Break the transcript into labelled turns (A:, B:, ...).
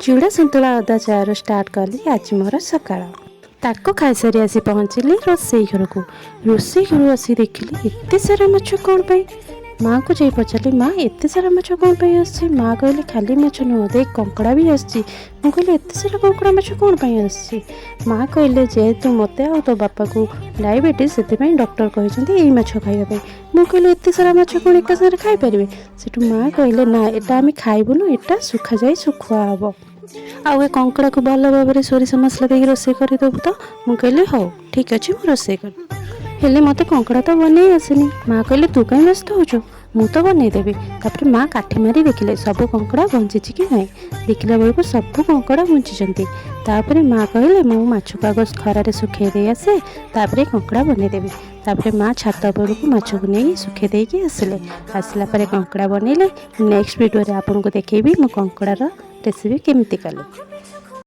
A: ଚୁଡ଼ା ସନ୍ତୁଳା ଅଦା ଚାରୁ ଷ୍ଟାର୍ଟ କଲି ଆଜି ମୋର ସକାଳ। ତାକୁ ଖାଇସାରି ଆସି ପହଞ୍ଚିଲି ରୋଷେଇ ଘରକୁ। ରୋଷେଇ ଘରୁ ଆସି ଦେଖିଲି, ଏତେ ସାରା ମାଛ କ'ଣ ପାଇଁ? ମାଆକୁ ଯାଇ ପଚାରିଲି, "ମା, ଏତେ ସାରା ମାଛ କ'ଣ ପାଇଁ ଆସିଛି?" ମା କହିଲେ, "ଖାଲି ମାଛ ନୁହଁ, ଦେଖ, କଙ୍କଡ଼ା ବି ଆସିଛି।" ମୁଁ କହିଲି, "ଏତେ ସାରା କଙ୍କଡ଼ା ମାଛ କ'ଣ ପାଇଁ ଆସିଛି?" ମା କହିଲେ, "ଯେହେତୁ ମୋତେ ଆଉ ତୋ ବାପାକୁ ଡାଇବେଟିସ୍, ସେଥିପାଇଁ ଡକ୍ଟର କହିଛନ୍ତି ଏଇ ମାଛ ଖାଇବା ପାଇଁ।" ମୁଁ କହିଲି, "ଏତେ ସାରା ମାଛ କ'ଣ ଏକା ସାଙ୍ଗରେ ଖାଇପାରିବେ?" ସେଠୁ ମା କହିଲେ, "ନା, ଏଇଟା ଆମେ ଖାଇବୁନୁ, ଏଇଟା ଶୁଖାଯାଇ ଶୁଖୁଆ ହେବ। ଆଉ ଏ କଙ୍କଡ଼ାକୁ ଭଲ ଭାବରେ ସୋରିଷ ମସଲା ଦେଇକି ରୋଷେଇ କରିଦେବୁ ତ?" ମୁଁ କହିଲି, "ହଉ, ଠିକ୍ ଅଛି, ମୁଁ ରୋଷେଇ କରିବି।" ହେଲେ ମୋତେ କଙ୍କଡ଼ା ତ ବନେଇ ଆସେନି। ମା କହିଲେ, "ତୁ କାହିଁ ବ୍ୟସ୍ତ ହେଉଛୁ? ମୁଁ ତ ବନେଇଦେବି।" ତାପରେ ମା କାଠି ମାରି ଦେଖିଲେ ସବୁ କଙ୍କଡ଼ା ବଞ୍ଚିଛି କି ନାହିଁ। ଦେଖିଲା ବେଳକୁ ସବୁ କଙ୍କଡ଼ା ବଞ୍ଚିଛନ୍ତି। ତାପରେ ମା କହିଲେ, "ମୁଁ ମାଛକୁ ଆଗ ଖରାରେ ଶୁଖେଇ ଦେଇ ଆସେ, ତାପରେ କଙ୍କଡ଼ା ବନେଇଦେବି।" ତାପରେ ମା ଛାତ ଉପରକୁ ମାଛକୁ ନେଇ ଶୁଖେଇ ଦେଇକି ଆସିଲେ। ଆସିଲା ପରେ କଙ୍କଡ଼ା ବନେଇଲେ। ନେକ୍ସଟ ଭିଡ଼ିଓରେ ଆପଣଙ୍କୁ ଦେଖେଇବି ମୁଁ କଙ୍କଡ଼ାର ରେସିପି କେମିତି କଲି।